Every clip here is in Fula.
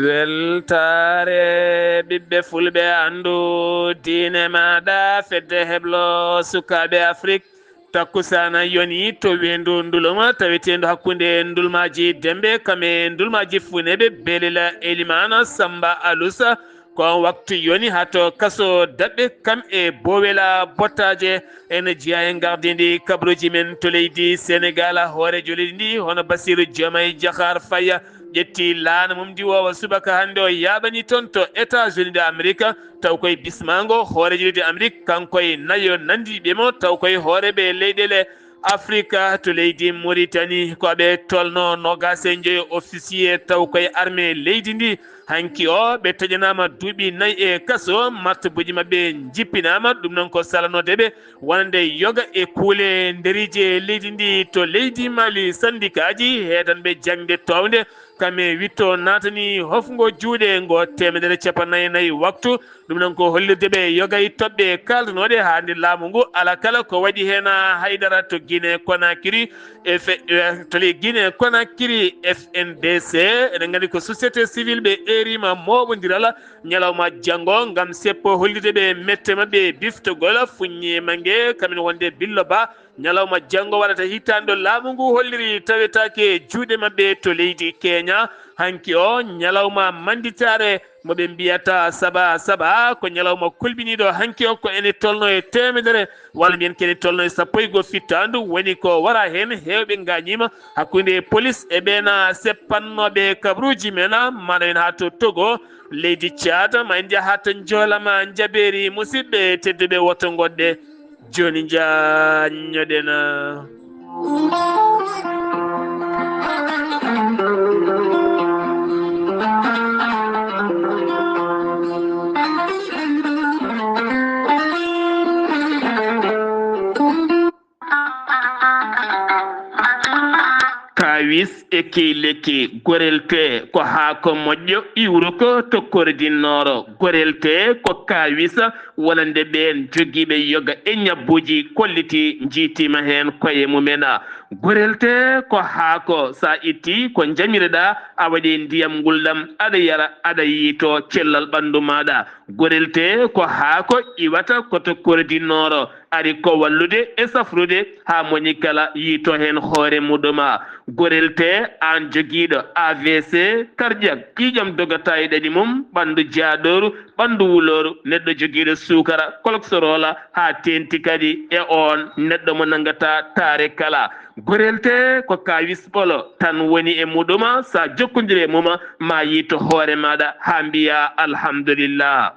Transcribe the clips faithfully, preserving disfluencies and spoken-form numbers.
Weltaare ɓiɓɓe fulɓe, anndu diine maaɗa, fedde heblo sukaaɓe Afrik. Takkusaana yoni to weendu nduluma taweteendu hakkunde ndulmaaji Dembe kam e ndulmaaji Funeeɓe, Belela Elimana Samba Alusa. Ko on waktu yoni haa to kaso daɓɓe kam e Bowela Bottaaje. Ene jeyaa e gardindi kabaruuji men to leydi Senegal, hooreejo leydi ndi hono Bassirou Diomaye Diakhar Faye ƴetti laana mum ndiwoowa subaka hannde o yaaɓani toon to États-Unis de Amérique, taw koye bismaango hooreejo leydi Amérique, kanko e nayo nanndiiɓe mo, taw koye hooreeɓe leyɗeele Afrika to leydi Mauritanie, ko aɓe tolno noogaas e njoyo officier, taw koye armée leydi ndi. Hanki o, ɓe taƴanaama duuɓi nayi e kaso, martabuuji maɓɓe njippinaama, ɗum noon ko salanoode ɓe wonande yoga e kuule nderiije leydi ndi. To leydi Mali, sandikaaji heedanɓe jaŋde toownde, kam e witto naatani hofngo juuɗe ngo teemedere cappanɗe nayi e nayi waktu. Ɗum noon ko hollirde ɓe yoga e toɓɓe kaaldanooɗe haa nde laamu ngu, alaa kala ko waɗi heen haydara to Guinée Conakry, F-, eh, to le Guinée Conakry, F N D C. Eɗen nganndi ko société civile ɓe eeriima mooɓondiral ñalawma janngo ngam seppo hollirde ɓe mette maɓɓe biftogol fuññe mange kamin wonde Billo Ba. Ñalawma janngo waɗata hitaande laamu ngu holliri tawetaake juuɗe maɓɓe to leydi Kenya. Hanki o ñalawma mannditaare mo ɓe mbiyata Saba Saba, ko ñalawma kulɓiniiɗo hanki o, ko ene tolno e teemedere, walla mbiyen kene tolno e sappo e goo fittaandu, woni ko wara heen heewɓe ngaañiima hakkunde polis e ɓeena seppannooɓe kabaruuji men, maana en haa to Togo, leydi Caad, ma en njaha to Njoolama Njabeeri. Musidɓe tedduɓe, woto ngoɗɗe. Jooni njaanñoɗen. Kaawis e key lekki gorel tee ko haako moƴƴo iwruko to kordinnoro. Gorel tee ko kaawis wonande ɓeen jogiiɓe yoga e ñabbuuji kolliti njiitiima heen koye mumen. Gorel tee ko haako, so a itti ko njamireɗaa, a waɗi ndiyam ngulɗam, aɗa yara, aɗa yiito cellal ɓanndu maaɗa. Gorel tee ko haako iwata ko to kordinnoro, ari ko wallude e safrude haa moñi kala yiito heen hoore muɗuma. Gorel tee aan jogiiɗo A V C, cardiaque, ƴiiƴam dogata e ɗaɗi mum, ɓanndu jaaɗooru, ɓanndu wulooru, neɗɗo jogiiɗo suukara, cholestérol, haa teeŋti kadi e oon neɗɗo mo nanngataa taare kala. Gorel tee ko kaawis ɓolo tan woni e muɗuma, so a jokkondiri e mum, ma yiito hoore maaɗa haa mbiyaa alhamdulillah.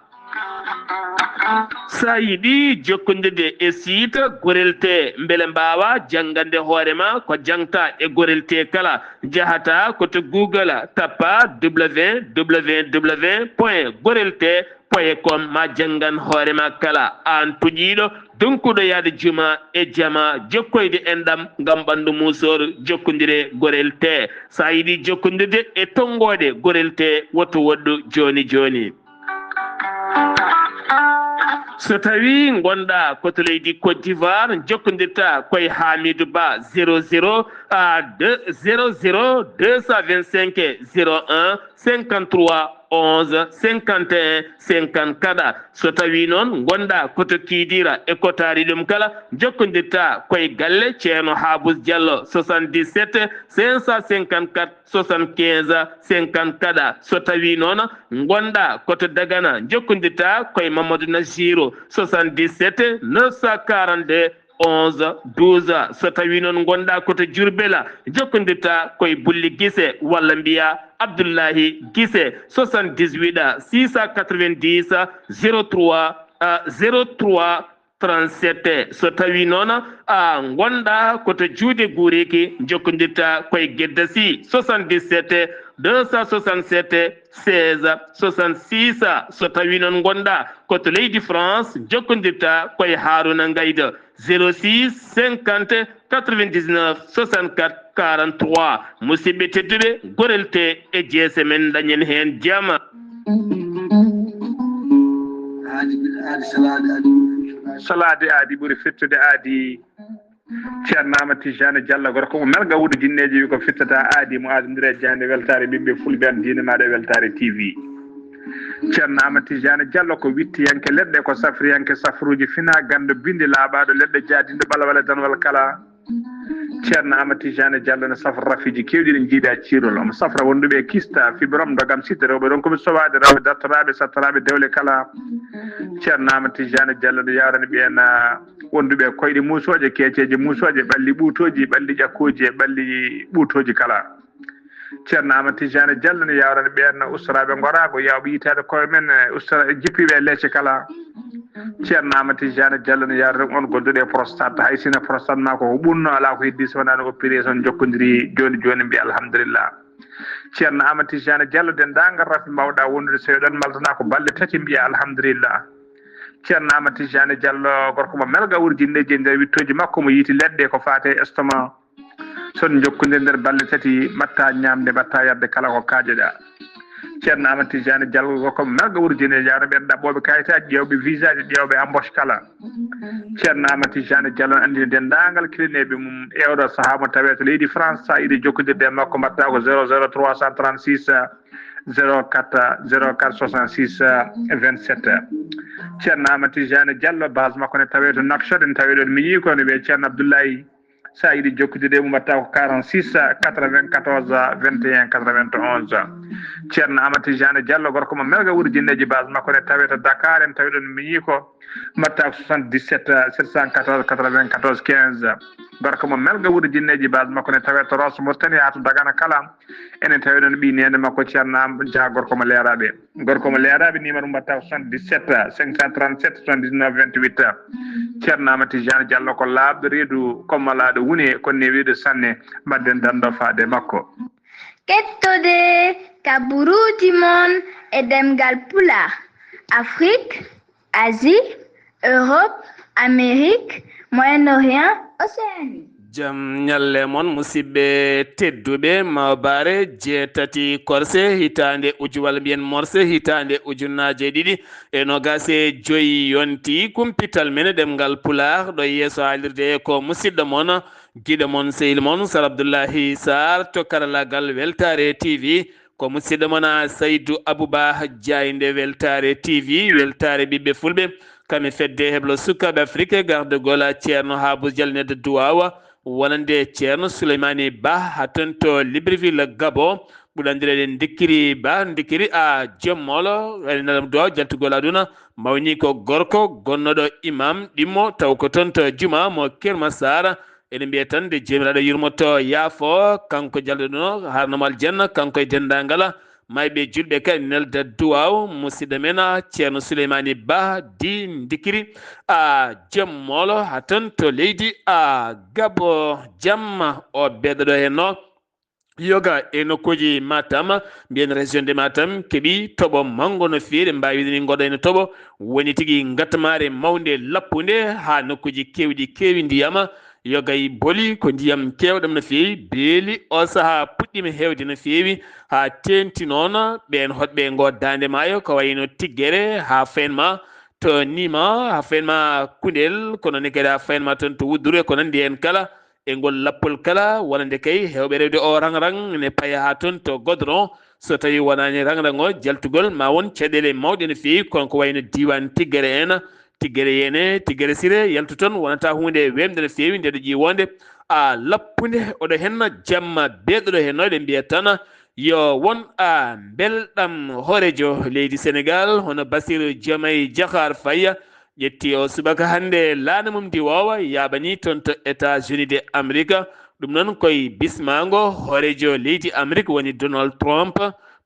So a yiɗi jokkondirde e siita gorel tee, mbele mbaawa janngande hoore ma ko jangta e gorel tee kala, njahata ko to Google, tappa W W W point gorel tee point com, ma janngan hoore ma kala, aan tuƴiiɗo, donkuɗo yahde juma e jama, jokkoyde enɗam ngam ɓanndu muusooru, jokkondire gorel tee. So a yiɗi jokkondirde e tonngoode gorel tee, woto woɗɗu jooni jooni. So tawii ngonɗaa ko to leydi Côte d'Ivoire, jokkondirta koye Hamidou Ba, zéro zéro, ah, deux, zéro zéro deux cent vingt-cinq zéro un cinquante-trois onze cinquante et un cinquante-quatre. So tawii noon ngonɗaa ko to Kidira e ko taari ɗum kala, jokkondirta koye galle Ceerno Habous Diallo, soixante-dix-sept cinq cent cinquante-quatre soixante-quinze cinquante-quatre. So tawii noon ngonɗaa ko to Dagana, jokkondirta koye Mamadou Nassirou, soixante-dix-sept neuf cent quarante-deux onze douze. So tawii noon ngonɗaa ko to Diourbel, jokkondirta koye Bulli Gise walla mbiyaa Abdoulahi Gise, soixante-dix-huit six cent quatre-vingt-dix zéro trois, ah, zéro trois trente-sept. So tawii noon a ngonɗaa ko to Juude Guuriki, jokkondirta koye Gedda Sy, soixante-dix-sept deux cent soixante-sept seize soixante-six. So tawii noon ngonɗaa ko to leydi France, jokkondirta koye Harouna Ngaïda, zéro six cinquante quatre-vingt-dix-neuf soixante-quatre quarante-trois. Musidɓe tedduɓe, gorel tee e jeese men, dañen heen jama. Aadi ɓuri aadi, salaade aadi ɓuri fettude aadi. Salaade aadi ɓuri fettude aadi. Ceerno Amadou Tijjani Diallo, gorko mo Melga Wuro Jinneeji, wi ko fittata aadi mo aadondiri e jaaynde weltaare ɓiɓɓe fulɓe, an diine maaɗa e weltaare T V. Ceerno Amadou Tijjani Diallo ko wittiyanke leɗɗe, ko safriyanke safruuji fina ganndo bindi laaɓaaɗo leɗɗe jaadinɗo ɓalawale danwal kala. Ceerno Amadou Tijjani Diallo ne safra rafiiji keewɗi ɗi jiidaa ciirol. Omo safra wonduɓe e kista, fibrom, ndogam, sitte, rewɓe ronkuɓe sowaade, rewɓe dartoraaɓe, sattoraaɓe dewle kala. Ceerno Amadou Tijjani Diallo ne yawrani ɓeen, ah, wonduɓe e koyɗe muusooje, keeceeje muusooje, ɓalli ɓuutooji, ɓalli ƴakkooji e ɓalli ɓuutooji kala. Ceerno Amadou Tijjani Diallo ne yawrani ɓeen ustoraaɓe ngoraago, yawɓe yitaade koye men, eh, ustora-, jippiiɓe e leece kala. Ceerno Amadou Tijjani Diallo ne yawrani on gonduɗo e prostate. Hay sino prostate ma ko ɓunno, alaa ko heddi so wonaa no opération jokkodiri jooni jooni, mbiya alhamdulillah. Ceerno Amadou Tijjani Diallo, denndaangal rafi mbawɗa wondude, so eɗon maltana ko balɗe tati, mbiya alhamdulillah. Ceerno Amadou Tijjani Diallo, gorko mo Melga Wuro Jinneeji, e nder wittooji makko mo yiiti leɗɗe ko faate estomac. Son jokkondir nder balɗe tati, mbatta ñaamde, mbatta yarde kala ko kaajoɗa. Ceerno Amadou Tijjani Diallo, gorko mo Melga Wuro Jinneeji, yawrani ɓeen ɗaɓɓooɓe kayitaaji, ƴeewɓe visaaji, ƴeewɓe embauche kala. Ceerno Amadou Tijjani Diallo ne anndina denndaangal kilineeɓe mum e oɗo sahaa mo tawee to leydi France, so a yiɗi jokkondirde e makko, mbatta ko zéro zéro trois cent trente-six, zéro quatre, zéro quatre soixante-six, vingt-sept. Ceerno Amadou Tijjani Diallo, base makko ne tawee to Nouakchott, ene tawee ɗoon miñi ko ne wiyee Ceerno Abdoulaye. So a yiɗi jokkondirde e mum, mbatta ko quarante-six quatre-vingt-quatorze vingt et un quatre-vingt-onze. Ceerno Amadou Tijjani Diallo, gorko mo Melga Wuro Jinneeji, base makko ne tawee to Dakar, ene tawee ɗoon miñi ko, mbatta ko soixante-dix-sept sept cent quatorze quatre-vingt-quatorze quinze. Gorko mo Melga Wuro Jinneeji, base makko ne tawee to Rosso Mauritanie haa to Dagana kala. Enen tawi ɗoon ɓii neene makko Ceerno Am Dia, gorko mo Leeraaɓe. Gorko mo Leeraaɓe, numéro mbatta ko soixante-dix-sept cinq cent trente-sept soixante-dix-neuf vingt-huit. Ceerno Amadou Tijjani Diallo ko laaɓɗo reedu, kommalaaɗo wune, kono ne weeɗi sanne. Mbaɗden danndo faade makko. Kettode kaburuuji mon e ɗemngal Pulaar, Afrique, Asie, Europe, Amérique, Moyen-Orient, Océanie. Jam ñalle mon, musidɓe tedduɓe. Mawbaare jeetati korse, hitaande uju-, walla mbiyen morse, hitaande ujunnaaje ɗiɗi e noogaas e joy yonti. Kumpital men e ɗemngal Pulaar ɗo yeeso haalirde ko musidɗo mon, giɗo mon, sehil mon, Sar Abdullahi Sarr to karallaagal Weltaare T V. Ko musidɗo mon, a, Saydu Abuba Jaaynde, Weltaare T V, weltaare ɓiɓɓe fulɓe, kam e fedde heblo sukaaɓe Afrik, gardagol Ceerno Haabus Jalnedda Duwaawa, wonande Ceerno Suleymaani Ba, haa toon to Libreville, Gabon, ɓurɗo anndireede Ndikkiri Ba, Ndikkiri, a, joom moolo, wayno Duwaawa, jaltugol aduna, mawni ko gorko, gonnooɗo imam, ɗimmo, taw ko toon to Juma mo Kermasaar, Eɗen mbiya tan, nde Joomiraaɗo yurmoto, yaafo, kanko jalduɗo, harnamo aljanna, kanko e denndaangal maayɓe julɓe kadi, nelda duwaaw musidɗo men, Ceerno Suleymaani Ba, di Ndikiri, a, joom moolo, haa toon to leydi, a, Gabo. Jamma o beeɗo ɗo henno, yoga e nokkuuji Matam, mbiyen région de Matam, keɓi toɓo manngo no feewi, mbaawi ni ngoɗo ene toɓo, woni tigi ngatamaare mawnde lappunde haa nokkuuji keewɗi keewi ndiyam, yogay boli ko ndiyam keewɗam no feewi, beeli o sahaa puɗɗiima heewde no feewi, haa teeŋti noon ɓeen hoɗɓe ngo daande maayo, ko wayno Tiggere haa Faynma, to Nima haa Faynma Kundel, kono ne kadi haa Faynma toon to Wudduru e ko nanndi heen kala, e ngol lappol kala, wonande kay heewɓe rewde o rang-rang ne paya haa toon to Godron. So tawii wonaani rang-rang o, jaltugol ma won caɗeele mawɗe no feewi, kono ko wayno diiwaan Tiggere en, Tiggere Yene, Tiggere Sire, yaltu toon wonata huunde weemde no feewi nde ɗo ƴiwonde, a, lappunde. Oɗo henna jamma beeɗo ɗo henno, eɗen mbiya tan yo won, a, mbelɗam hooreejo leydi Senegaal, hono Bassirou Diomaye Diakhar Faye, ƴetti o subaka hannde laana mum ndi woowa yaaɓani toon to États-Unis de Amérique. Ɗum noon koye bismaango hooreejo leydi Amérique woni Donald Trump,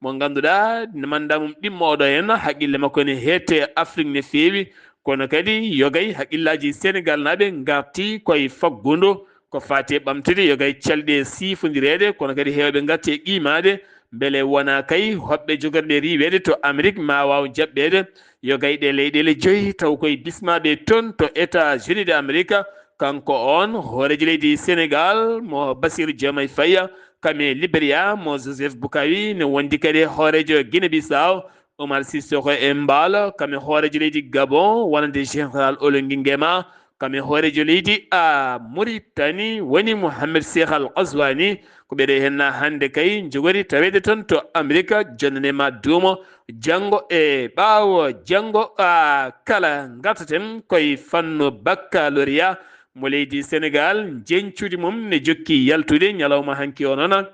mo ngannduɗaa mandat mum ɗimmo oɗo heen, haqqille makko ene heette Afrique no feewi, kono kadi yogay haqqillaaji Senegaal naaɓe ngarti koye faggundu, ko faati e ɓamtude yogay calɗi e siifondireede, kono kadi heewɓe ngarti e qiimaade, mbele wona kay hoɓɓe jogorɓe riiweede to Amérique ma waaw jaɓɓeede yogay ɗe leyɗeele joyi, taw koye bismaaɓe toon to États-Unis de Amérique. Kanko on hooreejo leydi Senegaal mo Bassirou Diomaye Faye, kam e Liberia mo Joseph Boakai, ne wondi kadi e hooreejo Guinée Bissau, Omar Sissoko Embaló, kam e hooreejo leydi Gabon, wonande Général Oligui Nguema, Kam e hooreejo leydi a Muritani woni Mouhamed Cheikh Al Ghazouani. Ko ɓeɗo henna hannde kay njogori taweede toon to Amerika, jonnane ma duumo janngo e ɓaawo janngo a kala. Ngartaten koye fannu baccalauréat mo leydi Senegal, njeñcudi mum ne jokki yaltude ñalawma hanki o noon.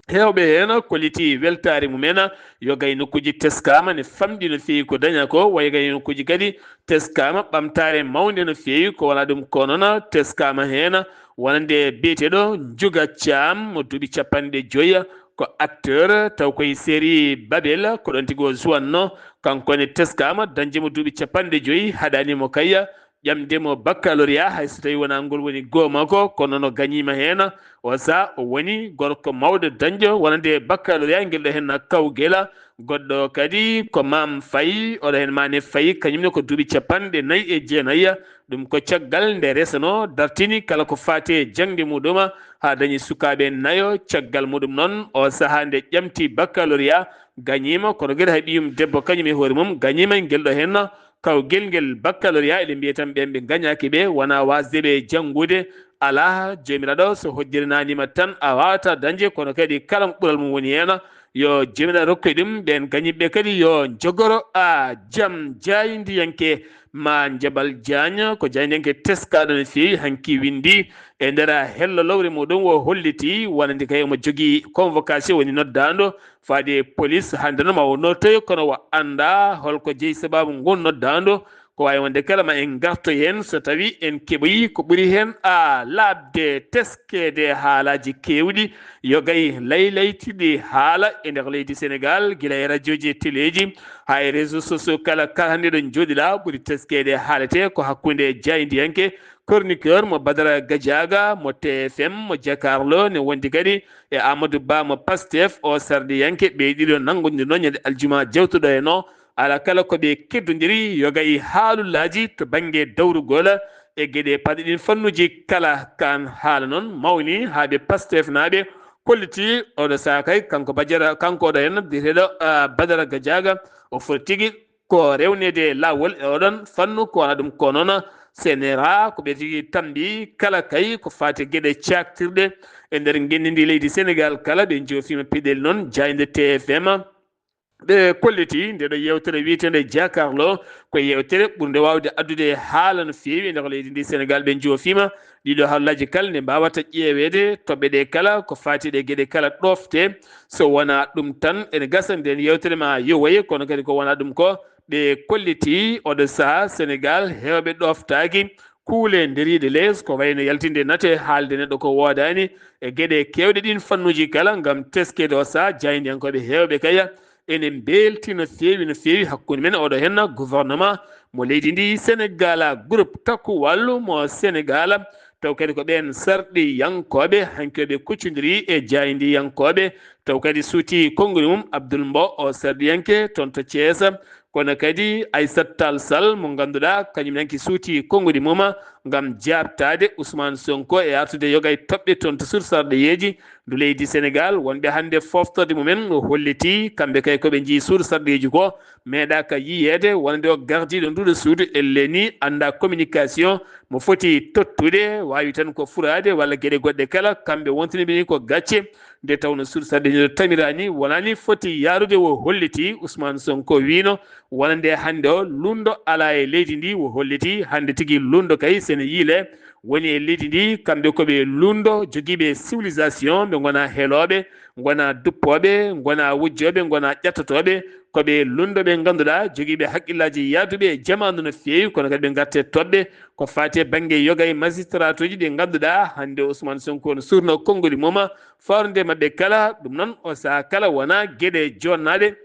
Heewɓe heen kolliti weltaare mumen, yo gay nokkuuji teskaama ne famɗi no feewi ko daña ko, way gay nokkuuji kadi teskaama ɓamtaare mawnde no feewi ko wona ɗum ko noon teskaama heen, wonande biyeteeɗo Njuga Caam mo duuɓi capanɗe joyi, ko acteur taw koye série Babel, ko ɗoon tigi o suwatno, kanko ne teskaama dañde mo duuɓi capanɗe joyi, haɗani mo kay ƴamde mo baccalauréat, hay so tawii wonaa ngol woni goo makko, kono no gañiima heen. O sahaa o woni gorko mawɗo dañɗo wonande baccalauréat ngel ɗo heen kawgel. Goɗɗo kadi ko Maam Fay, oɗo heen Maane Fay, kañum ne ko duuɓi capanɗe nayi e jeenayi. Ɗum ko caggal nde resano dartini kala ko faati e jaŋde muɗum haa dañi sukaaɓe nayo. Caggal muɗum noon, o sahaa nde ƴamti baccalauréat, gañiima, kono kadi hay ɓiyum debbo kañum e hoore mum gañiima ngel ɗo heen kawgel ngel baccalauréat. Eɗen mbiya tan ɓeen ɓe ngañaaki ɓe wonaa waasde ɓe janngude. Alaa, Joomiraaɗo so hojjirinaaniima tan a waawataa dañde, kono kadi kala mo ɓural mum woni heen, yo Joomiraaɗo rokku e ɗum ɓeen gañiiɓe kadi yo njogoro a jam. Jaayndiyanke ma Jabal Jaañ ko jaayndiyanke teskaaɗo no feewi, hanki winndi e nder hello lowre muɗum o holliti wonande kay omo jogii convocation woni noddaando faade e police hannde no ma o nodtoyo, kono o anndaa holko jeyi sabaabu ngun noddaando. Ko waawi wonde kala ma en ngarto heen so tawii en keɓoyi ko ɓuri heen a laaɓde teskeede haalaaji keewɗi, yo gay laylaytiɗi haala e nder leydi Senegal, gila e rajooji e teleeji haa e réseaux sociaux kala, kala hannde ɗo njooɗiɗaa ɓuri teskeede haaletee ko hakkunde jaayndiyanke chroniqueur mo Badara Gadiaga mo T F M mo Jakarlo ne wondi kadi e Amadou Ba mo Pastef o sarɗiyanke. Ɓe ɗiɗo nanngondirno ñande aljuma jewtuɗo e no ala kala ko ɓe keddondiri yoga e haalullaaji to bannge dawrugol e geɗe paɗe ɗin fannuuji kala. Kan haala noon mawni haa ɓe Pastef naaɓe kolliti oɗo saha kay kanko Badiara, kanko oɗo heen biyeteeɗo, ah, Badara Gadiaga o foti tigi ko rewneede laawol e oɗon fannu, ko wona ɗum ko noon senera ko ɓe tigi tambi kala kay ko faati geɗe caktirɗe e nder ngenndi ndi leydi Senegal kala. Ɓe joofiima piɗel noon jaaynde T F M. Ɓe kolliti nde ɗo yeewtere wiyeteende Jakarlo ko yeewtere ɓurnde waawde addude haala no feewi e nder leydi ndi Senegal. Ɓe joofiima ɗiɗo haalullaaji kala nde mbaawata ƴeeweede toɓɓe ɗe kala ko faati ɗe geɗe kala ɗofte. So wonaa ɗum tan ene gasa nden yeewtere ma yowoye, kono kadi ko wonaa ɗum ko ɓe kolliti oɗo saha Senegal heewɓe ɗoftaaki kuule nderiiɗe lees ko wayno yaltinde nate haalde neɗɗo ko woodaani e geɗe keewɗe ɗin fannuuji kala ngam teskeede o saha. Jaayndiyankooɓe heewɓe kaya ene mbelti no feewi, no feewi hakkunde men oɗo henna gouvernement mo leydi ndi Senegal, groupe Takku Wallu mo Senegal, taw kadi ko ɓeen sarɗiyankooɓe hanki ɓe kuccondiri e jaayndiyankooɓe, taw kadi suuti konngudi mum Abdoul Mbow o sarɗiyanke toon to Thiès, kono kadi Aissata Tall Sall mo ngannduɗaa kañum nanki suuti konngudi mum ngam jaabtaade Ousmane Sonko e artude yoga e toɓɓe toon to suudu sarɗiyeeji ndu leydi Senegal. Wonɓe hannde foftorde mumen o holliti kamɓe kay ko ɓe njii suudu sarɗiyeeji ko meeɗaaka yiyeede wonande o gardiiɗo nduɗo suudu, elle ni annda communication mo foti tottude, waawi tan ko furaade walla geɗe goɗɗe kala. Kamɓe wontiniɓe ni ko gacce, nde tawno suudu sarɗiyeeji ndu tamirani wonani foti yaarude. O holliti Ousmane Sonko wiino wonande hannde o lunndo alaa e leydi ndi. O holliti hannde tigi lunndo kay sene yiile woni e leydi ndi, kamɓe ko ɓe lunndo jogiiɓe civilisation, ɓe ngona helooɓe, ngona duppooɓe, ngona wujjooɓe, ngona ƴattotooɓe, ko ɓe lunndo ɓe ngannduɗaa jogiiɓe haqqillaaji yaaduɓe e jamaanu no feewi, kono kadi ɓe ngarte toɓɓe ko faati e bannge yoga e magistratuuji ɗi ngannduɗaa hannde Ousmane Sonko no suurno konnguli mum fawrde maɓɓe kala. Ɗum noon o saha kala wona geɗe jonnaaɗe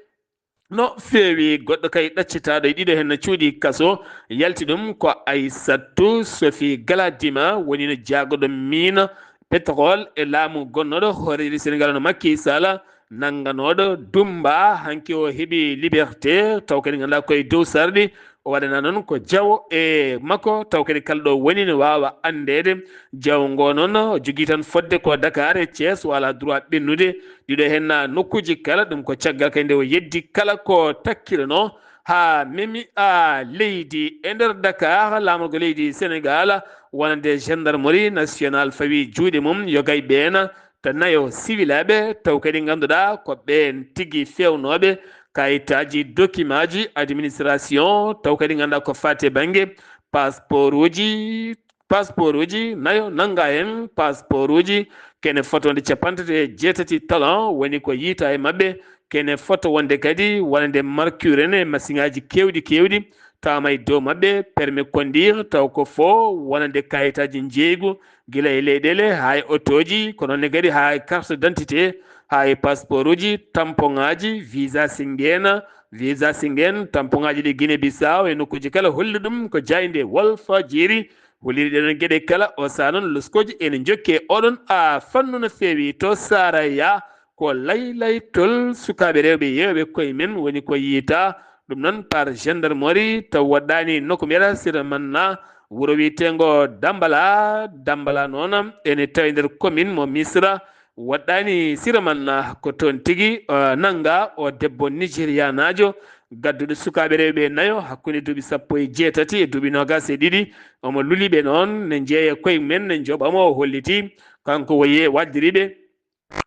no feewi. Goɗɗo kay ɗaccitaaɗo e ɗiɗo heen no cuuɗi kaso yalti ɗum ko Aissata Sophie Gladima woni no jaagoɗo miin pétrole e laamu gonnooɗo hooreejo Senegal no Macky Sall, nannganooɗo Dumba. Hanki o heɓi liberté taw kadi ngannduɗaa koye dow sarɗi o waɗana noon ko jawo e makko taw kadi kala ɗo woni no waawa anndeede. Jawo ngo noon o jogii tan fodde ko Dakar e Thiès, o alaa droit ɓennude ɗiɗo heen na nokkuuji kala. Ɗum ko caggal kay nde o yeddi kala ko takkirano haa memi a leydi. E nder Dakar, laamorgo leydi Senegal, wonande gendarmerie nationale fawi juuɗe mum, yogay ɓeena ta nayo siwilaaɓe, taw kadi ngannduɗaa ko ɓeen tigi feewnooɓe kayitaaji, dokimaaji administration, taw kadi ngannduɗaa ko faati e bannge passeport uji, passeport uji nayo nannga heen, passeport uji kene fotonde capanɗe tati e jeetati talon woni ko yiytaa e maɓɓe, kene foto wonde kadi wonande mercure en e masiŋaaji keewɗi keewɗi, tawama e dow maɓɓe permis conduire, taw ko fo wonande kayitaaji njeeygu, gila e leyɗeele haa e otooji, ko noon ne kadi haa e carte d'identité, haa e passeport uji, tampoŋaaji, visa Schengen, visa Schengen, tampoŋaaji ɗi Guinée Bissau e nokkuuji kala holli ɗum ko jaaynde Walfadjiri. Holliri ɗee ɗoon geɗe kala, o saha noon loskooji ene njokke oɗon a fannu no feewi to Saraya. Ko laylaytol sukaaɓe rewɓe yeewɓe koye men woni ko yiytaa. Ɗum noon par gendarmerie taw waɗɗaani nokku mbiyata Sira Manna, wuro wiyeteengo Dambala. Dambala noon ene tawi nder commune mo Misra. Waɗɗaani Sira Manna ko toon tigi, eh, nannga o debbo nigerianaajo gadduɗo sukaaɓe rewɓe nayo hakkunde duuɓi sappo e jeetati e duuɓi noogaas e ɗiɗi. Omo luli ɓe noon, ne njeeya koye men, ne njoɓa mo, o holliti kanko woye waddiri ɓe.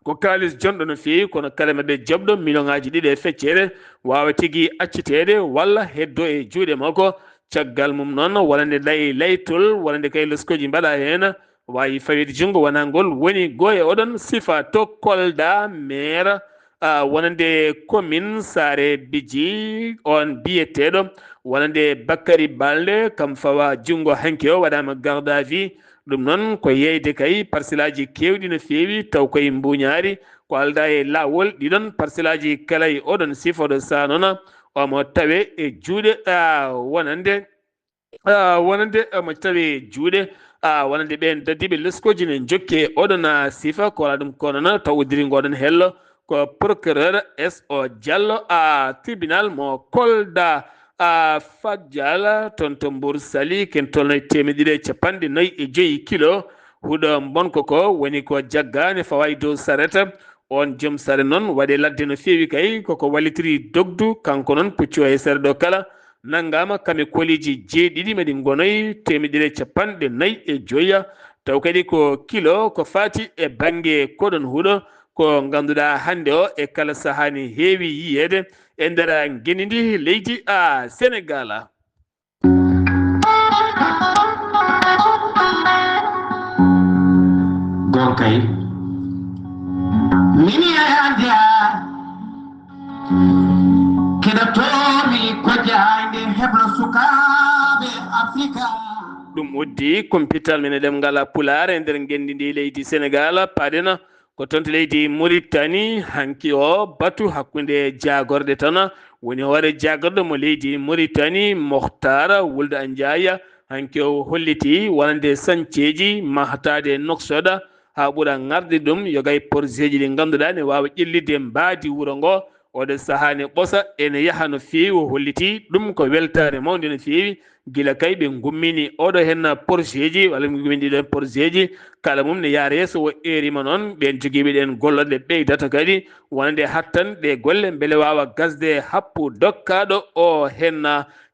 Ko kaalis jonɗo no feewi, kono kala maɓɓe jaɓɗo miliyoŋaaji ɗiɗi e feccere waawa tigi acciteede walla heddo e juuɗe makko. Caggal mum noon, wonande lay-, laytol, wonande kay loskooji mbaɗa heen, waawi faweede junngo wonaa ngol woni gooye oɗon sifa to Kolda, maire, ah, wonande commune Saare Bijji, on biyeteeɗo wonande Bakary Balde, kam fawa junngo hanki o, waɗaama garde à vue. Ɗum noon ko yeeyde kay parcelaaji keewɗi no feewi, taw koye mbuuñaari, ko aldaa e laawol. Ɗiɗon parcelaaji kala e oɗon sifo ɗo saanona, omo tawe e juuɗe, ah, wonande, ah, wonande, omo tawe e juuɗe, ah, wonande ɓeen dadiiɓe leskooji ne njokke oɗon, ah, sifa, ko alaa ɗum ko noon taw uddiri ngoɗon hello, ko procureur S O Diallo, ah, tribunal mo Kolda, ah, Fadial, toon to Mbour Saly, ken tolno e teemedde ɗiɗi e capanɗe nayi e joyi kilo. Huɗo mbonko ko woni ko jaggaani fawa e dow sareta. On joom sare noon waɗe ladde no feewi kay, koko wallitiri dogdu, kanko noon puccu o e sere ɗo kala. Nanngaama kame koliji jeeɗiɗi, maɗi ngonoy teemedde ɗiɗi e capanɗe nayi e joya. Taw kadi ko kilo ko faati e bannge koɗon huɗo, ko ngannduɗaa hannde o e kala sahaa ne heewi yiyeede e nder ngenndi ndi leydi a Senegal. Gonkay. Mini aya ndia. Keɗa tomi ko jayde heblo sukaaɓe Afrika. Ɗum uddi kumpital men e ɗemngal Pulaar e nder ngenndi ndi leydi Senegal, paɗena ko toon to leydi Mauritanie, hanki o batu hakkunde jaagorɗe tan woni hoore jaagorɗo mo leydi Mauritanie, Mokhtar Wuld Ndiaye. Hanki o holliti wonande sañceeji mahtaade Nouakchott haa ɓura ŋarde ɗum, yogay porseeji ɗi ngannduɗaa ne waawa ƴellitde mbaadi wuro ngo. Oɗo sahaa ne ɓosa ene yaha no feewi, o holliti ɗum ko weltaare mawnde no feewi. Gila kay ɓe ngummini oɗo heen porseeji, walla ɓe ngummini ɗiɗon porseeji, kala mum ne yaara yeeso, o eerima noon ɓeen jogiiɓe ɗeen gollorɗe ɓeydata kadi wonande hattan ɗe golle mbele waawa gasde happu dokkaaɗo o heen.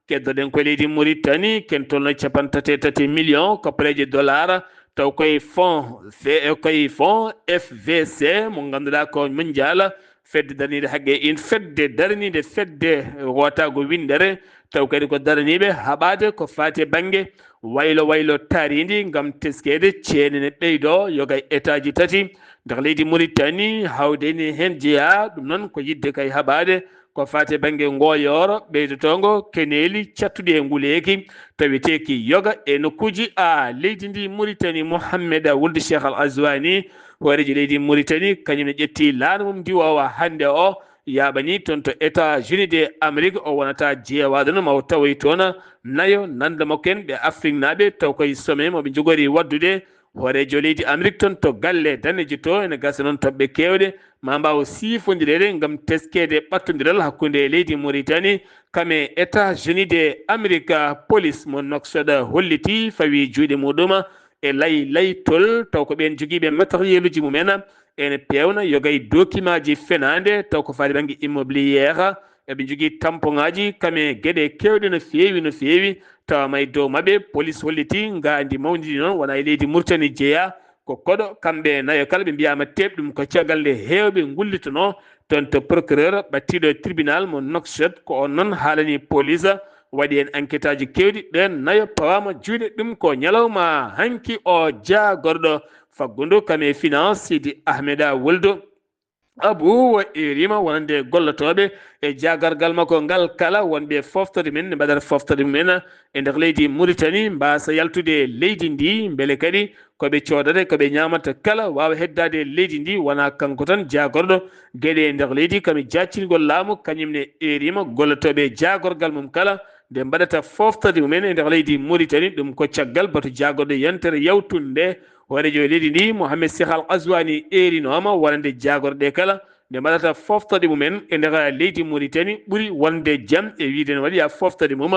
Keddoɗen ko leydi Mauritanie, ken tolno capanɗe tati e tati million koppareeje dollar, taw koye fond fe-, koye fond F V C mo ngannduɗaa ko mondial, fedde daraniinde haqqe in, fedde daraniinde fedde wootaago winndere, taw kadi ko daraniiɓe haɓaade ko faati e bannge waylo waylo taariindi ngam teskeede ceene ne ɓeydo yoga e etaaji tati nder leydi Mauritanie, hawde ni heen jeyaa. Ɗum noon ko yiɗde kay haɓaade ko faati e bannge ngooyooro ɓeydotoongo keneeli cattuɗi e nguleeki taweteeki yoga e nokkuuji a leydi ndi Mauritanie. Mohammed Wuld Cheikh Al Azwani, hooreejo leydi Mauritanie, kañum ne ƴetti laana mum ndiwoowa hannde o, yaaɓani toon to États-Unis de Amérique, o wonata jeewaaɗo no maw tawoy toon nayo nanda makko en ɓe Afriknaaɓe, taw koye sommet mo ɓe njogori waɗdude hooreejo leydi Amérique toon to galle daneejo to. Ene gasa noon toɓɓe keewɗe ma mbaaw siifondireede ngam teskeede ɓattondiral hakkunde leydi Mauritanie kam e États-Unis de Amérique. Police mo Nouakchott holliti fawi juuɗe muɗum e lay laytol, taw ko ɓeen jogiiɓe matériel uji mumen ene peewna yogay dokimaaji fenaande, taw ko faati bannge immobilier, Eɓe njogii tampoŋaaji kam e geɗe keewɗe no feewi, no feewi. Tawa may dow maɓɓe, polis hollitii ngaandi mawndi ndi noon wona e leydi Mauritanie jeyaa. Ko koɗo, kamɓe nayo kala ɓe mbiyaama teeɓ ɗum ko caggal nde heewɓe ngullitonoo toon to procureur ɓattiiɗo tribunal mo Nouakchott. Ko oon noon haalani polis, waɗi heen enquêteaaji keewɗi. Ɓeen nayo pawaama juuɗe. Ɗum ko ñalawma hanki o jaagorɗo faggundu kam e finance Sidi Ahmeda Woldo. Abu o eerima wonande gollotooɓe e jaagorgal makko ngal kala wonɓe fooftude mum en, nde mbaɗata fooftude mum en e nder leydi Mauritanie, mbaasa yaltude leydi ndi, mbele kadi ko ɓe coodata, ko ɓe ñaamata kala waawa heddaade leydi ndi, wonaa kanko tan jaagorɗo geɗe e nder leydi. Kam e jaccingol laamu, kañum ne eerima gollotooɓe jaagorgal mum kala nde mbaɗata fooftude mum en e nder leydi Mauritanie. Ɗum ko caggal batu jaagorɗo yontere yawtunde nde hooreejo leydi ndi, Mohamed Cheikh Al Ghazouani, eerinooma wonande jaagorɗe kala nde mbaɗata fooftude mum en e nder leydi Mauritanie. Ɓuri wonde jam e wiyde ne waɗi haa fooftude mum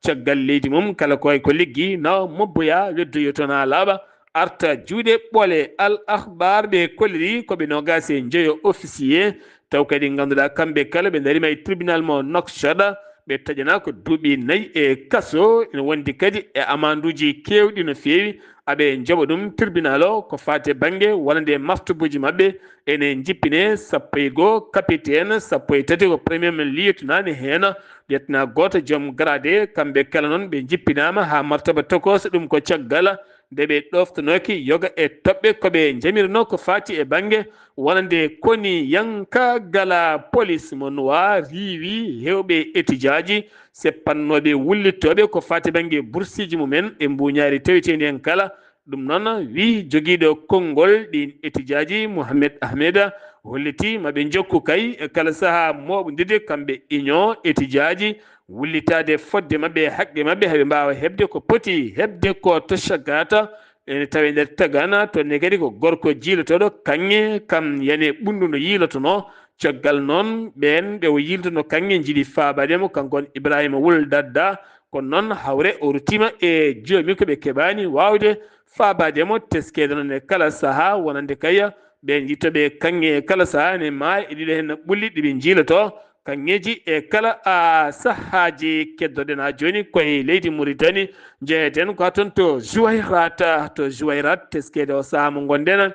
caggal leydi mum kala ko, ko liggi na mobboya, weddoyo toon haa laaɓa, arta juuɗe ɓole. Al Akhbar ɓe kolliri ko ɓe noogaas e njoyo officier, taw kadi ngannduɗaa kamɓe kala ɓe ndariima e tribunal mo Nouakchott, ɓe taƴanaa ko duuɓi nayi e kaso. Ene wondi kadi e amanduuji keewɗi no feewi, aɓe njoɓa ɗum tribunal o ko faati e bannge wonande maktubuuji maɓɓe. Ene njippine sappo e goo capitaine, sappo e tati ko premier lieutenant ne heen, lieutenant gooto joom grade. Kamɓe kala noon ɓe njippinaama haa martaba tokooso, ɗum ko caggal nde ɓe ɗoftanooki yoga e toɓɓe ko ɓe njamirnoo ko faati e bannge wonande koniyanka gala polis mo Nuwa riiwi heewɓe etijaaji seppannooɓe wullitooɓe ko faati bannge bursiiji mum en e mbuuñaari taweteendi heen kala. Ɗum noon, wii jogiiɗo konngol ɗiin etijaaji, Mohamed Ahmeda, hollitii ma ɓe njokku kay e kala sahaa mooɓondirde kamɓe union etijaaji, wullitaade fodde maɓɓe e haqqe maɓɓe, haɓe mbaawa heɓde ko poti heɓde ko to Shagata, ene tawi nder Tagana, toon ne kadi ko gorko jiilotooɗo kaŋŋe, kam yani e ɓunndu no yiilotonoo. Caggal noon, ɓeen ɓe o yiiltonoo kaŋŋe njiɗi faabaade mo, kanko on Ibrahima Wul Dadda. Kono noon, hawre o ruttiima e joomi ko ɓe keɓaani waawde faabaade mo, teskeede noon e kala sahaa, wonande kay ɓeen yittoɓe kaŋŋe e kala sahaa ene maaya e ɗiɗo heen ɓulli ɗi ɓe njiilotoo kaŋŋeeji e kala, a, sahaaji. Keddoɗen haa jooni ko e leydi Mauritanie, njeheten ko haa toon to Jouairat, to Jouairat, teskeede o sahaa mo ngonɗen.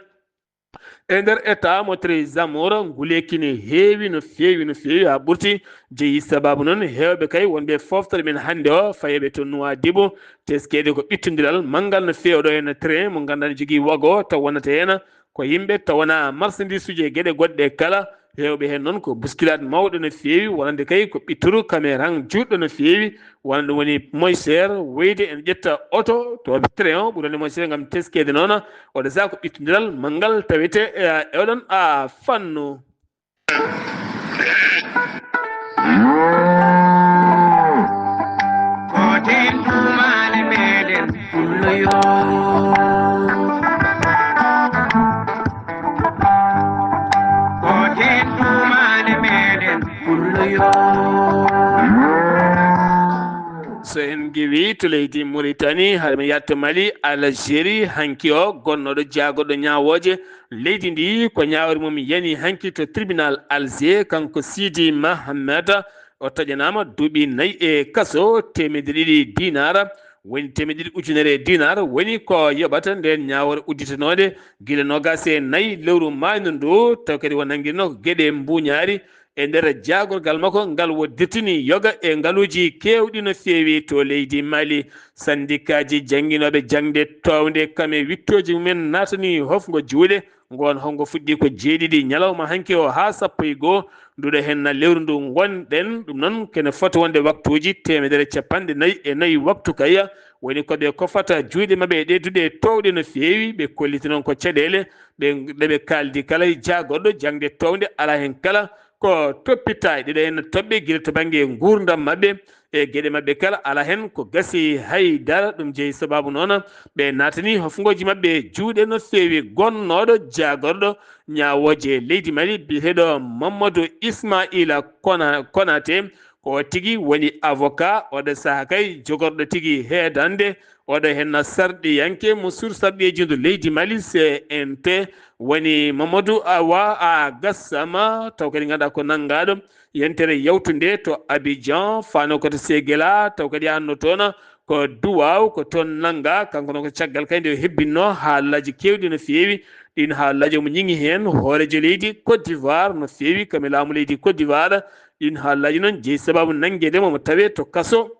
E nder état mo Trésor, nguleeki ne heewi no feewi, no feewi haa ɓurti. Jeyi sababu noon heewɓe kay wonɓe fooftere men hannde o, fayeeɓe to Nouadhibou, teskeede ko ɓittondiral manngal no feewi ɗo heen train mo ngannduɗaa ne jogii wago taw wonata heen ko yimɓe taw wonaa marchandise uji e geɗe goɗɗe kala. Heewɓe heen noon ko bousculade mawɗo no feewi, wonande kay ko ɓitturu kameran juutɗo no feewi, wona ɗum woni moyseer weyde ene ƴetta oto to train o ɓuri wonde moyseer ngam teskeede noon. Oɗo sahaa ko ɓittondiral manngal tawete e, e oɗon, a, fannu. Ko teen duumaale meɗen pullo yo. Ko teen duumaale meɗen pullo yo. So en ngiwii to leydi Mauritanie, hara mi yahta Mali, Algérie, hanki o gonnooɗo jaagorɗo ñaawooje leydi ndi, ko ñaawre mum yani hanki to tribunal Alger, kanko Sidi Mahamat, o taƴanaama duuɓi nayi e kaso, teemedde ɗiɗi dinaar, woni teemedde ɗiɗi ujunere dinaar, woni ko yoɓata ndeen ñaawre udditanoonde gila noogaas e nayi lewru maayndu ndu, taw kadi o nanngirno ko geɗe mbuuñaari e nder jaagorgal makko ngal, o dirtini yoga e ngaluuji keewɗi no feewi to leydi Mali. Sandikaaji jannginooɓe jaŋde toownde kam e wiɗtooji mumen naatani hofngo juuɗe, ngoon hofngo fuɗɗii ko jeeɗiɗi ñalawma hanki o haa sappo e goo, nduɗo heen na lewru ndu ngonɗen. Ɗum noon kene foti wonde waktuuji teemedere e capanɗe nayi e nayi waktu kay, woni ko ɓe kofata juuɗe maɓɓe e ɗee duɗe toowɗe no feewi. Ɓe kolliti noon ko caɗeele ɗe, ɗe ɓe kaaldi kala jaagorɗo jaŋde toownde alaa heen kala ko toppitaay. Ɗiɗo heen toɓɓe gila to bannge nguurndam maɓɓe e geɗe maɓɓe kala, alaa heen ko gasi hay dara. Ɗum jeyi sabaabu noon ɓe naatani hofngooji maɓɓe juuɗe no feewi. Gonnooɗo jaagorɗo ñaawooje leydi Mali biyeteeɗo Mamadou Ismaila Kona-, Konate, ko o tigi woni avocat, oɗo sahaa kay jogorɗo tigi heedande, Oɗo henna sarɗiyanke mo sur sarɗiyeji ndu leydi Mali, C N T, woni Mamadou Awa a Gassama, taw kadi ganduɗa ko nanngaɗo yentere yawtunde to Abidjan, fano ko to Segela, taw kadi hanno toon ko Duwaw, ko toon nannga. Kanko noon ko caggal kay nde o hebbinno haalaji kewɗi no feewi. Ɗin haalaji omo ñiŋi heen hoorejo leydi Côte d'Ivoire no feewi, kami laamu leydi Côte d'Ivoire. Ɗin haalaji noon jeyi sababu nanngeede mo, mo tawe to kaso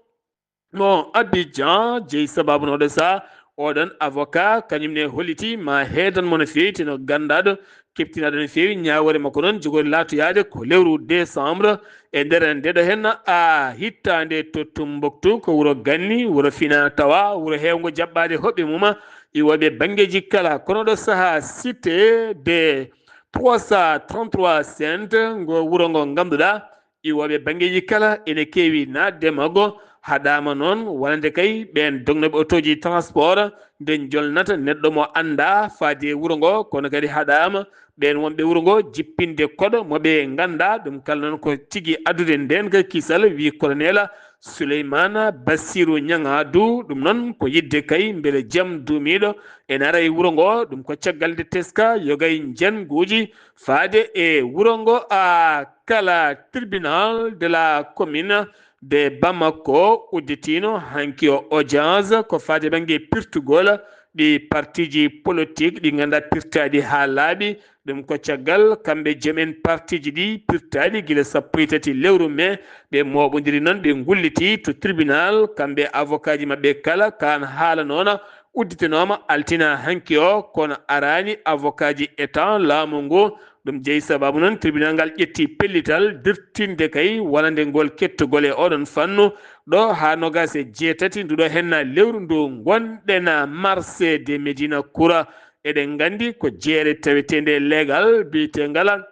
mo Abidjan, jeyi sababu no oɗo saha oɗon avocat, kañum ne holliti ma heedan mo no feewi, teno ganndaɗo keptinaɗo no feewi. Ñaawoore makko noon jogori laatoyaade ko lewru décembre e nder ndeɗo hen a hittande to Tumbuktu, ko wuro ganni, wuro fina tawa, wuro heewngo jaɓɓaade hoɓɓe mum iwoɓe banngeeji kala. Kono ɗo saha cité de trois cent trente-trois Sainte, ngo wuro ngo ngannduɗaa iwoɓe banngeeji kala ene keewi naatde maggo. Haɗaama noon wonande kay ɓeen dognooɓe otooji transport nde jolnata neɗɗo mo anndaa faade e wuro ngo, kono kadi haɗaama ɓeen wonɓe wuro ngo jippinde koɗo mo ɓe nganndaa. Ɗum kala noon ko tigi addude ndeen ka kisal, wi Kolonel Souleymane Bassirou Niang Adou. Ɗum noon ko yiɗde kay mbele jam duumiiɗo ene ara e wuro ngo. Ɗum ko caggal nde teska yogay njannguuji faade e wuro ngo a kala tribunal de la commune de Bamako udditiino hanki o audience ko faade bannge pirtugol ɗi partiji politique ɗi ngannduɗaa pirtaaɗi haa laaɓi. Ɗum ko caggal kamɓe joom en partiji ɗi pirtaaɗi gila sappo e tati lewru mai, ɓe mooɓondiri noon, ɓe ngulliti to tribunal, kamɓe avocat ji maɓɓe kala. Kaan haala noona udditinooma altina hanki o, kono araani avocat ji état laamu ngu. Ɗum jeyi sababu noon tribunal ngal ƴetti pellital dirtinde kay wonande ngol kettugol e oɗon fannu ɗo haa nogas e jeetati nduɗo henna lewru ndu ngonɗen marché de Médina Kura. Eɗen nganndi ko jeere taweteende leegal biyeteengala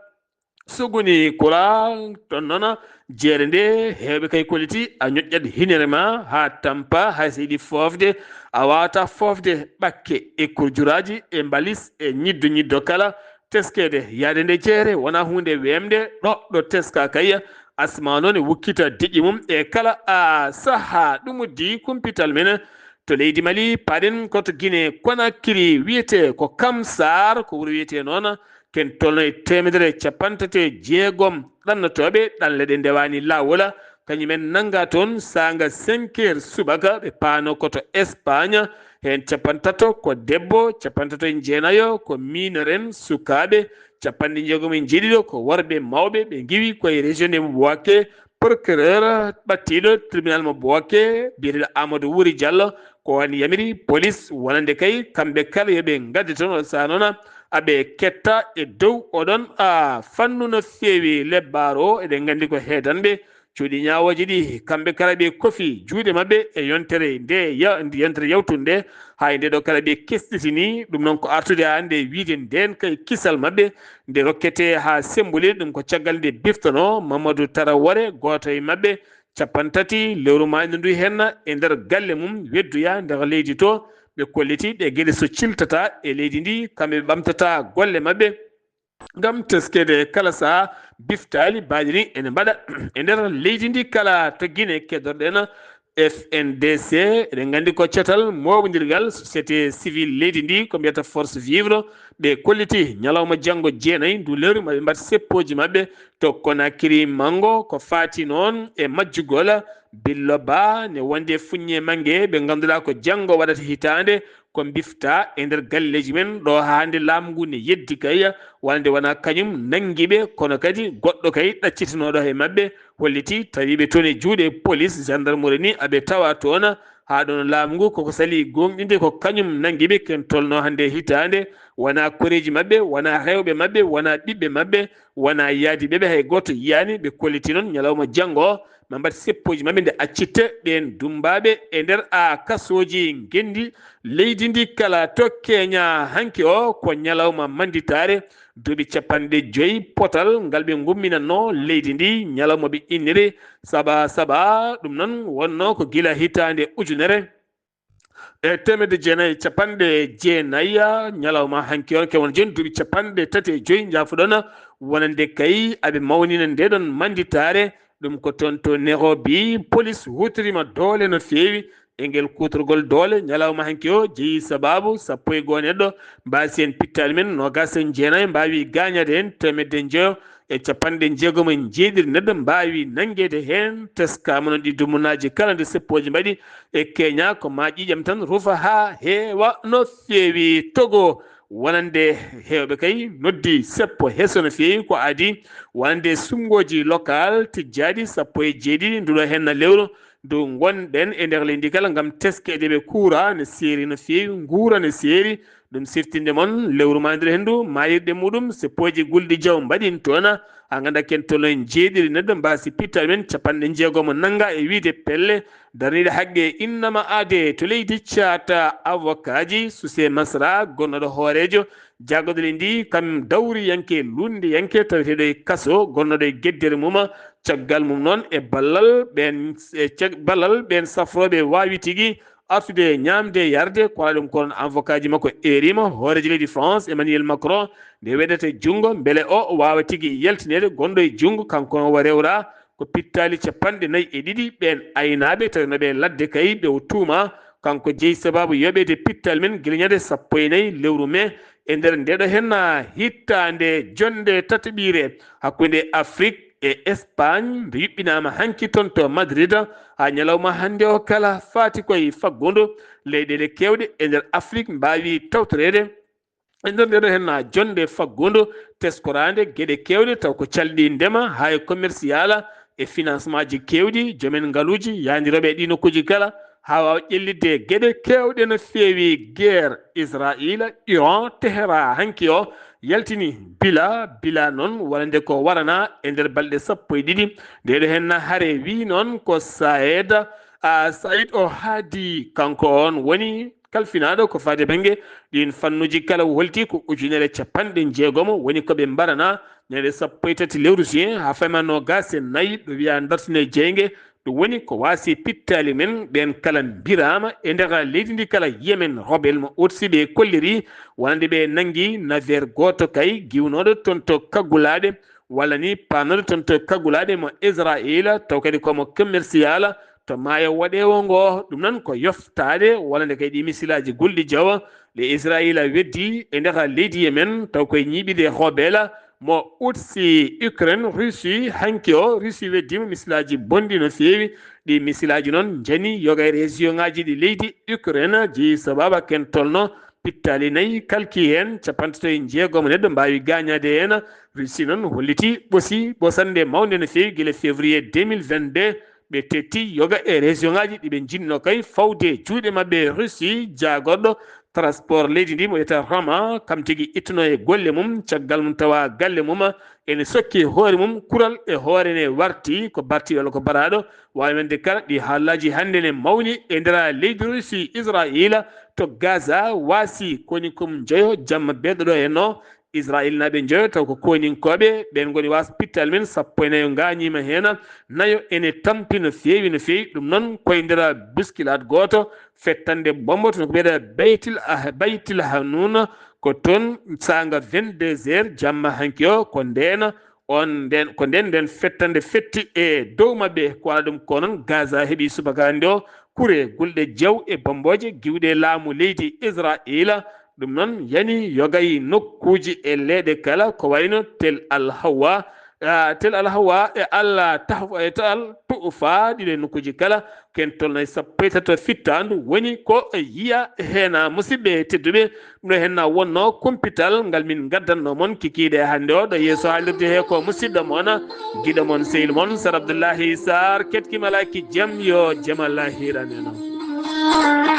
Suguni Kura. Toon noon jeere nde heewɓe kay kolliti a ñoƴƴat hinere ma haa tampa, hay so yiɗi foofde a waawata foofde ɓakke e kurjuraaji e mbalis e ñiddo ñiddo kala. Teskeede yahde nde jeere wonaa huunde weemde, ɗo ɗo teska kay asma noon e wukkita diƴƴe mum e kala a saha. Ɗum uddi kumpital men to leydi Mali, paaɗen ko to Guinée Conakry, wiyetee ko Kamsar, ko wuro wiyetee noon ken tolno e teemedere e capanɗe tati e jeegom ɗannotooɓe ɗanle ɗe ndewaani laawol. Kañum en nannga toon saanga cinq heures subaka, ɓe paano ko to Espagne. Heen capanɗe tato ko debbo, capanɗe tato e jeenayo ko mineur en sukaaɓe, capanɗe jeegom e jeeɗiɗo ko worɓe mawɓe, ɓe ngiwi koye région de Bouaké. Procureur ɓattiiɗo tribunal mo Bouaké, biyeteeɗo Amadou Wuri Diallo, ko wani yamiri police wonande kay kamɓe kala yo ɓe ngadde toon. O saha noon aɓe ketta e dow oɗon a fannu no feewi lebbaaro o. Eɗen nganndi ko heedanɓe cuuɗi ñaawooji ɗi, kamɓe kala ɓe kofi juuɗe maɓɓe e yontere nde ya-, yontere yawtunde nde, haa e nde ɗo kala ɓe kesɗitini. Ɗum noon ko artude hannde wiide ndeen kay kisal maɓɓe nde rokkete haa semmbuli. Ɗum ko caggal nde biftono Mamadou Tarawore, gooto e maɓɓe, capanɗe tati lewru maayde ndu henna e nder galle mum wedduya nder leydi to. Ɓe kolliti ɗe geɗe so ciltata e leydi ndi, kamɓe ɓe ɓamtata golle maɓɓe ngam teskede kala saha biftaali baaɗi ɗi ene mbaɗa e nder leydi ndi kala. To Guinée keddorɗen F N D C, eɗen nganndi ko catal mooɓondirgal société civile leydi ndi, ko mbiyata Force Vivre. Ɓe kolliti ñalawma janngo jeenayi ndu lewru maɓe mbaɗ seppooji maɓɓe to Conakry Mango, ko faati noon e majjugol Billo Ba ne wonde fuññe mange ɓe ngannduɗaa ko janngo waɗata hitaande, ko mbifta e nder galleeji men ɗo haa hannde laamu ngu ne yeddi kay, wonande wonaa kañum nanngi ɓe, kono kadi goɗɗo kay ɗaccitinooɗo e maɓɓe holliti tawi ɓe toon e juuɗe police, gendarmerie ni aɓe tawa toon. Haa ɗoon laamu ngu koko sali goongɗinde ko kañum nanngi ɓe, ken tolno hannde hitaande, wonaa koreeji maɓɓe, wonaa rewɓe maɓɓe, wonaa ɓiɓɓe maɓɓe, wonaa yaadiiɓe ɓe, hay gooto yiyaani. Ɓe kolliti noon ñalawma janngo o ma mbaɗ seppooji maɓɓe nde accitte ɓeen dummbaaɓe e nder a kasooji ngenndi leydi ndi kala. To Keña hanki o ko ñalawma mannditaare, duuɓi capanɗe joyi potal ngal ɓe ngumminannoo leydi ndi, ñalawma ɓe inniri Saba Saba. Ɗum noon wonnoo ko gila hitaande ujunere e teemedde jeenayi e capanɗe jeenayi, ñalawma hanki on, ke won jooni duuɓi capanɗe tati e joyi, njaafuɗon, wonande kay aɓe mawnina nde ɗon mannditaare. Ɗum ko toon to Nairobi, police huutoriima doole no feewi, e ngel kuutorgol doole ñalawma hanki o jeyi sabaabu sappo e goo neɗɗo mbaasi heen pittaali men, noogaas e jeenayi mbaawi gaañaade heen, teemedde njoyo e capanɗe jeegom e jeeɗiɗi neɗɗo mbaawi nanngeede heen. Teskaama noon ɗi dumunaaji kala nde seppooji mbaɗi e Keña, ko maa ƴiiƴam tan rufa haa heewa no feewi. Togo, wonande heewɓe kay noddi seppo heso no feewi, ko adii wonande suɓngooji local tijjaaɗi sappo e jeeɗiɗi nduɗo heen lewru ndu ngonɗen e nder leydi kala ngam teskeede ɓe kuura ne seeri no feewi, nguura ne seeri. Ɗum siftinde mon lewru maandira henndu maayirɗe muɗum seppooji gulɗi jaw mbaɗin toon. A ngannda ken toon en jeeɗiri neɗɗo mbaasi pittal men capanɗe jeegom nannga e wiide pelle darniiɗe haqqe innama aade to leydi caata avokaaji suse masra gonnoɗo hooreejo jaagoɗo leydi ndi kam dawriyanke lunndiyanke taweteeɗo e kaso gonnoɗo e geddere mum. Caggal mum noon e ballal ɓeen e cag- ballal ɓeen safrooɓe waawi tigi artude ñaamde yarde, ko waɗa ɗum ko oon avocat ji makko eerima hooreejo leydi France Emmanuel Macron nde weɗata junngo mbele o waawa tigi yaltineede gonɗo e junngo kanko o rewra ko pittaali capanɗe nayi e ɗiɗi ɓeen aynaaɓe tawi no ɓe ladde kay ɓe o tuuma kanko jeyi sabaabu yoɓeede pittal men gila ñande sappo e nayi lewru mai e nder ndeɗo henna hittaande jonde tataɓiire hakkunde Afrik e Espagne nde yuɓɓinaama hanki toon to Madrid. Haa ñalawma hannde o kala faati koye faggudu leyɗeele keewɗe e nder Afrik mbaawi tawtoreede e nder ndeɗo henna jonde faggudu teskoraande geɗe keewɗe taw ko calɗi ndema haa e commercial e financement ji keewɗi joomen ngaluuji yaandirooɓe e ɗii nokkuuji kala haa waawa ƴellitde geɗe keewɗe no feewi guerre Israila Iran Tehran hanki o yaltini bila bila noon wonande ko warana e nder balɗe sappo e ɗiɗi ndeɗo henna hare wi noon ko Saed a Said o haadi kanko on woni kalfinaaɗo ko faade bannge ɗiin fannuuji kala holti ko ujunere capanɗe jeegom woni ko ɓe mbarana ñande sappo e tati lewru juin haa fayma noogaas e nayi ɗo wiya dartine jeynge. Ɗum woni ko waasi pittaali men ɓeen kala mbiraama e nder leydi ndi kala Yemen rebel mo Hutsi ɓe kolliri wonande ɓe nanngi navire gooto kay giwnooɗo toon to kaggulaaɗe walla ni paamnooɗo toon to kaggulaaɗe mo Israila taw kadi komo commercial to maayo woɗeewo ngo. Ɗum noon ko yoftaade wonande kay ɗi misilaaji gulɗi jawa ɗe Israila weddi e nder leydi Yemen taw koye ñiiɓirde rebel mo Hutsi Ukraine Russie hanki o Russie weddima misilaaji bonɗi no feewi. Ɗi misilaaji noon njani yoga e région ngaji ɗi leydi Ukraine jeyi sababa ken tolno pittaali nayi kalki heen capanɗe tati e jeegom neɗɗo mbaawi gaañaade heen. Russie noon holliti ɓosi ɓosannde mawnde no feewi gila février deux mille vingt-deux ɓe tetti yoga e région ngaji ɗi ɓe njiɗno kay fawde juuɗe maɓɓe Russie jaagorɗo transport leydi ndi mo wiyata Rama kam tigi ittuno e golle mum caggal mum tawa galle mum ene sokki hoore mum kural e hoore ne warti ko barti walla ko baraɗo. Wawi wonde kala ɗi haalaji hannde ne mawni e nder leydi Russie Israila to Gaza waasi koni kom joyo jamma beɗo ɗo henno Israil naɓe joyo taw ko koninkoɓe ɓen goni was pittal men sappo e nayo gañima hena nayo ene tampi no feewi no feewi ɗum noon koye nder buskilat goto fettande bombo to ko ɓeɗa baytil ah baytil hanuna ko toon saanga vingt-deux heures jamma hanki o ko ndena on nden ko nden nden fettande fetti e dow maɓɓe ko wala ɗum ko noon Gaza heɓi subaka hannde o kure gulɗe jew e bomboje giwɗe laamu leydi Israila. Ɗum noon yani yogay nokkuuji e leeɗe kala ko wayno Tel Al Hawa, ah, Tel Al Hawa e Al Tahf e Al Tufa ɗiɗo e nokkuuji kala ken tolnay sappo e tato fittaandu woni ko yiya hena musidɓe tedduɓe. Ɗum ɗo henna wonno kumpital ngal min gaddanno mon kikiiɗe hannde o ɗo yeeso haalirde he ko musidɗo mon giɗo mon sehil mon Sar Abdoullahi Sar ketkimalaaki jam yo jamallahi hiran e non.